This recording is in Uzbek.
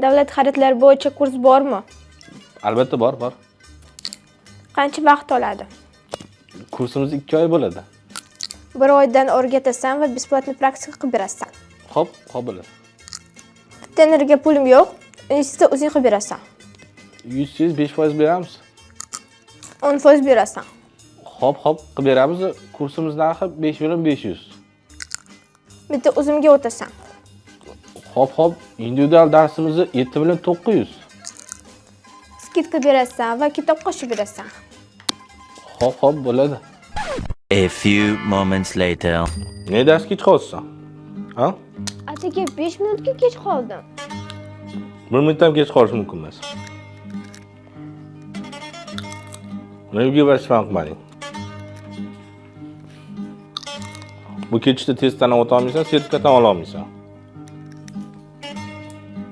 Davlat xaridlari bo'yicha kurs bormi? Albatta bor, bor. Qancha vaqt oladi? Kursimiz 2 oy bo'ladi. Bir oydan o'rgatasan va бесплатный praktika qilib berasan. Xo'p, xo'p bo'ladi. Tenerga pulim yo'q, institutda o'zing qilib berasan. 100 5% beramiz. 10% berasan. Xo'p, xo'p, qilib beramiz. Kursimiz narxi 5 million 500. Bitta o'zimga o'tasan. Xo'p, xo'p, individual darsimizni 7 million 900. Скидка berasan va kitob qo'shib berasan. Xo'p, xo'p bo'ladi. A few moments later. Ne darsga kech qolsan? Ha? Ataga 5 minutga kech qoldim. Bir minut ham kech qolish mumkin emas. Nega vashman qilmading? Bu ketishda testdan ham o'ta olmaysan, sertifikat ham ola olmaysan.